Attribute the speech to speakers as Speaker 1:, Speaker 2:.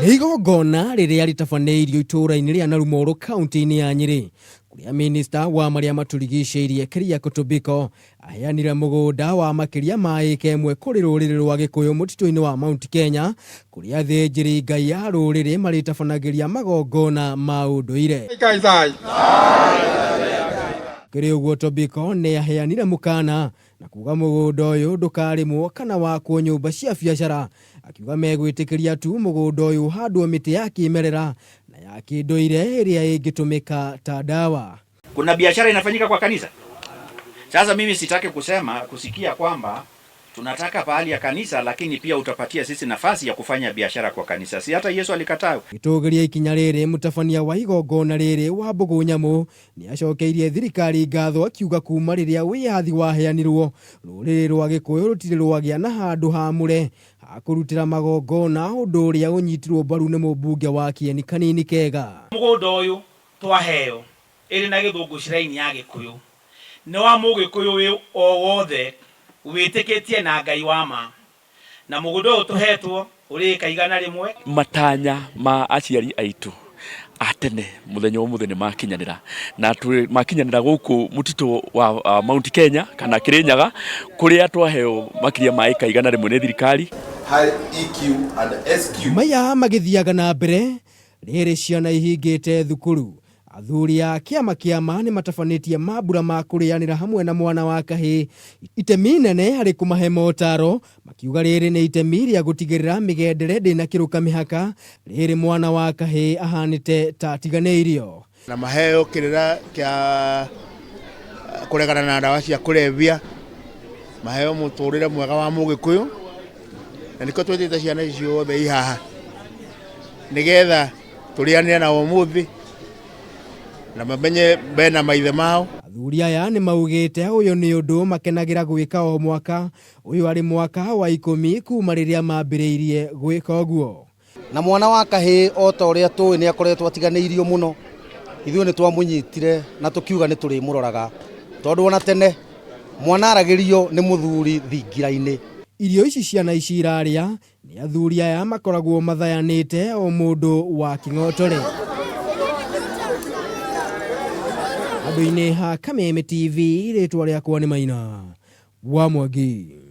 Speaker 1: Nĩ igongona rĩrĩa rĩtabanĩirio itũũra-inĩ rĩa Narumoru kaunti-inĩ ya Nyĩrĩ kũrĩa minista wa marĩa matũrigicĩirie Keriako Tobiko aheanire mũgũnda wa makĩria ma ĩka ĩmwe kũrĩ rũrĩrĩ rwa Gĩkũyũ mũtitũ-inĩ wa Mount Kenya kũrĩa athĩnjĩri Ngai a rũrĩrĩ marĩtabanagĩria magongona ma ũndũire. Kĩrĩ ũguo Tobiko nĩ aheanire mũkana na kuga mũgũnda ũyũ ndũkarĩmwo kana wakwo nyũmba cia biacara, akiuga megwĩtĩkĩria tu mũgũnda ũyũ ũhandwo mĩtĩ ya kĩmerera na ya kĩndũire ĩrĩa ĩngĩtũmĩka ta ndawa.
Speaker 2: Kuna biashara inafanyika kwa kanisa. Sasa mimi sitaki kusema kusikia kwamba tunataka pahali ya kanisa, lakini pia utapatia sisi nafasi ya kufanya biashara kwa kanisa. Si hata Yesu alikataa.
Speaker 1: Gĩtũgĩria ikinya rĩrĩ mũtabania wa igongona rĩrĩ wa Mbũgũ Nyamũ nĩacokeirie thirikari ngatho akiuga kuma rĩrĩa wĩyathi waheanirwo rũrĩrĩ rwa Gĩkũyũ rũtirĩ rwagĩa na handũ hamũre ha kũrutĩra magongona ũndũ ũrĩa ũnyitirwo mbaru nĩ mũmbunge wa Kĩeni Kanini Kega.
Speaker 3: Mũgũnda ũyũ twaheo ĩrĩ na gĩthũngũ shrine ya Gĩkũyũ nĩ wa mũgĩkũyũ wĩ o wothe wĩtĩkĩtie na Ngai wa ma na mũgũnda ũyũ tũhetwo ũrĩ ĩka 100.
Speaker 4: Matanya ma aciari aitũ a tene mũthenya wa ũmũthĩ nĩ makinyanĩra na makinyanĩra gũkũ mũtitũ wa Mount Kenya kana Kĩrĩnyaga kũrĩa twaheo makĩria ma ĩka 100 nĩ thirikari.
Speaker 5: High EQ and SQ.
Speaker 1: Maya magĩthiaga na mbere rĩrĩ ciana ihingĩte thukuru athuri a kĩama kĩama nĩ matabanĩtie mambura ma kũrĩanĩra hamwe na mwana wa kahĩĩ itemi nene harĩ kũmahe motaro makiuga rĩrĩ nĩ itemi rĩa gũtigĩrĩra mĩgendere ndĩnakĩrũka mĩhaka rĩrĩ mwana wa kahĩĩ ahanĩte ta atiganĩirio.
Speaker 6: Na maheo kĩrĩra kĩa kũregana na ndawa cia kũrebia, maheo mũtũrĩre mwega wa mũgĩkũyũ, na nĩkĩo twĩtĩte ciana ici ciothe i haha nĩgetha tũrĩanĩre nao ũmũthĩ na mamenye mena maithe mao.
Speaker 1: Athuri aya nĩ maugĩte ũyũ nĩ ũndũ makenagĩra gwĩka o mwaka, ũyũ arĩ mwaka wa 10 kuma rĩrĩa mambĩrĩirie gwĩka ũguo.
Speaker 7: Na mwana wa kahĩĩ o ta ũrĩa tũĩ nĩ akoretwo atiganĩirio mũno, ithuĩ nĩ twamũnyitire na tũkiuga nĩ tũrĩmũroraga tondũ ona tene mwana aragĩrio nĩ mũthuri thingira-inĩ.
Speaker 1: Irio ici ciana ici irarĩa nĩ athuri aya makoragwo mathayanĩte o mũndũ wa kĩng'otore. Andũ-inĩ ha Kameme TV, rĩtwa rĩakwa nĩ Maina wa Mwangi.